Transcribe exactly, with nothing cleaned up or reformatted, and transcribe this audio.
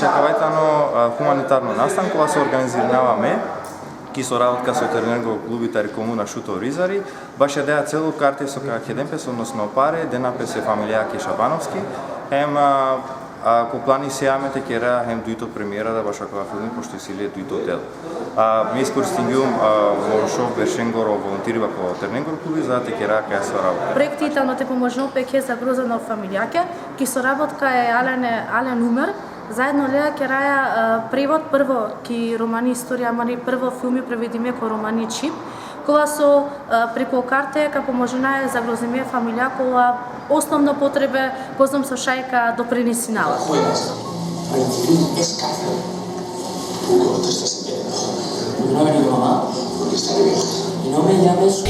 Akava tano, a, humanitarno nastan kova so organizirinava me ki sorabotka so Ternengoro klubi tari komuna Šuto Orizari, baši adaja celo karte so ka kheden pes, odnosno pare, dena pes e familijake Šabanovski, hem, a, a, ko plani si ame te kera hem dujto premiera da bašo akava filmi, pošto isi le dujto del. A, me iskoristingjum, a, mo šov beršengoro volontiriba ko Ternengoro klubi, za te kera akaja sorabotka. Projekti tano te pomožinel pe ke zagrozeno familijake, ki sorabotka e Alen, Alen Umer, zaedno lea keraja, e, prevod prvo ki romani istorija, mari prvo filmi prevedime ko romani čhib, kova so, e, preko karte ka pomožinaja zagrozime familija, kova osnovno potrebe kozom so šaj ka doprinesinava. Juego tres veces. Mi nombre es mamá, porque está de viaje. Y no me llames.